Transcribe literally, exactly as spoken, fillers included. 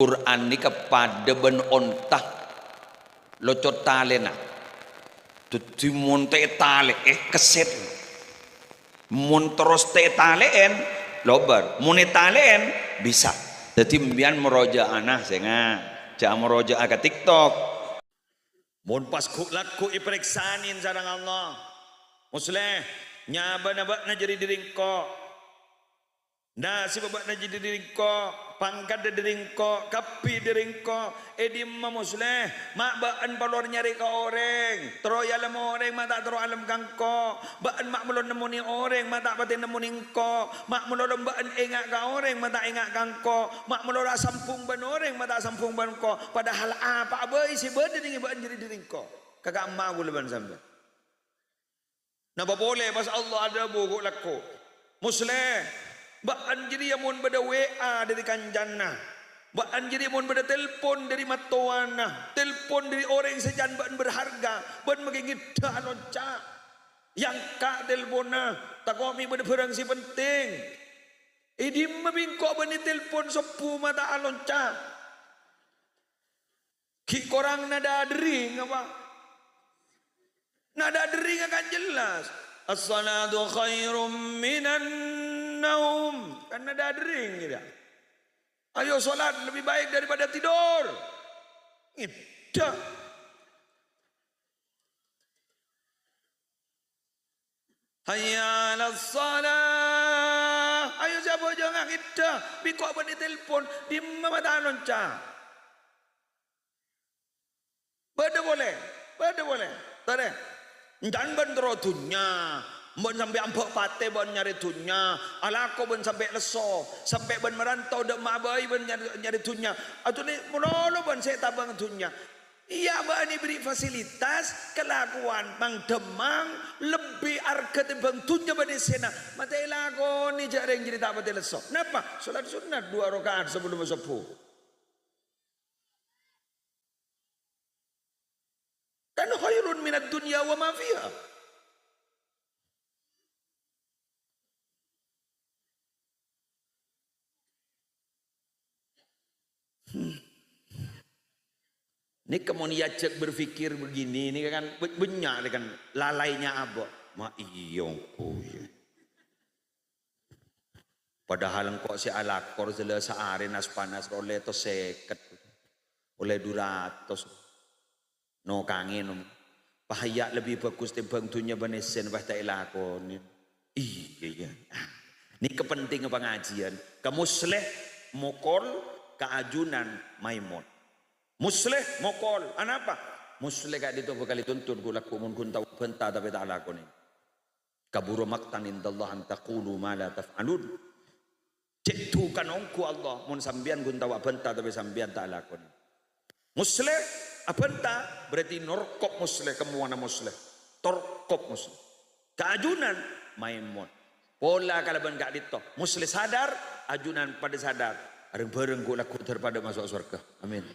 Qur'an nèka padâ bân onta, locot talèna. Dhâddhi mon ta' ètalè'è, kèsèt. Mon terros ta' ètalè'è, lobâr. Mon ètalè'è, bisa. Dhâddhi, sampèyan maroja'ana, sènga'. Jhâ' maroja'ah ka TikTok. Mon pas ghu-, lagghu' èparèksanè sareng Allah. Musleh, nyabâna bâ'na jârèya dâri engko'. Nasèbhâ bâ'na jârèya dâri engko', pangkaddhâ dâri engko', kabbhi dâri engko'. È dimma, Musleh? Ma' bâ'en malolo nyarè ka orèng, terro èalem orèng, ma' ta' terro alem ka engko'. Bâ'en ma' malolo nemmonè orèng, ma' ta' patè nemmonè engko'. Ma' malolo bâ'en enga' ka orèng, ma' ta' enga' ka engko'. Ma' malolo asambhung bân orèng, ma' ta' asambhung bân engko'. Padahal apa'a bhâi sè bâdâ neng è bâ'en jârèya dâri engko'. Kaka'emma kaulâ bân sampèyan. Napa polè pas Allah adhâbu ghu-, lagghu', "Musleh, bâ'en jârèya mon bâdâ W A dâri kancana, bâ'en jârèya mon bâdâ telpon dâri mattowana, telpon dâri orèng sè can bâ'en berharga, bâ'en maghi ngeddhâ alonca'. Èangka' telponna, tako' mè' bâdâ bhârâng sè penting. È dimma bi' engko' bânnè telpon sobbhu ma' ta' alonca'?" Ghi' korang nadâ' dhering apa? Nadâ' dhering kan jelas. "As-salatu khairum minan naum." Kan nadâ' dhering, gitu. "Ayo, salat lebih baik daripada tidur." Ngeddhâ. "Hayya 'alas shalah." Ayo, sè abhâjângan ngeddhâ, bi' engko' bânnè telpon, dimma ma' ta' alonca'? Bâdâ polè, bâdâ polè. Tarè, can bâ'en terro dhunnya, bâ'en sampè' amba' patè bâ'en nyarè dhunnya, alako bâ'en sampè' lesso, sampè' bâ'en marantau dâ' emma' bhâi bâ'en nyarè, nyarè dhunnya. Atolè malolo bâ'en sè ètabâng dhunnya. Iyâ, bâ'en èberri' fasilitas, kalakowan mang-dhâmmang, lebbi arghâ tèmbhâng dhunnya bân essèna. Ma' ta' èlakonè jhâ' rèng jârèya ta' patè lesso. Napa? Salat sunnat dua rakaat sabellunna sobbhu. Kan khairun minad dunya wa ma fiha. Hmm. Nèka mon èajhâk berpikir begini, nèka kan ba-, bânnya' nèka kan lalainya abâ'. Ma' iyâ, engko' iyâ. Padahal engko' sè alako sè la saarè nas-panas ollè to sèket, ollè du ratos. No kangèn, pahaya lebbi bhâghus tèmbhâng dhunnya bân essèna, pas ta' èlakonè. Iyâ, iyâ. Nèka pentingnga pangajiyân. Ka Musleh mokol, ka ajunan maèmot. Musleh mokol. Anapa? Musleh ka'dinto bhâkal ètuntut ghu-, lagghu' mon ghun tao bhânta tapè ta' alakonè. Kabura maqtan indallah an taqulu ma la taf'alun. Cè' dukan ongghu Allah, mon sampèyan ghun tao abhânta tapè sampèyan ta' alakonè. Musleh abhânta, berarti norkop Musleh, kemmowanna Musleh. Torkop Musleh. Ka ajunan, maèmot. Pola kalabân ka'dinto. Musleh sadar, ajunan padâ sadar. Rèng-bhâreng ghu-, lagghu' dâr-padâ maso' sowarghâ. Amin.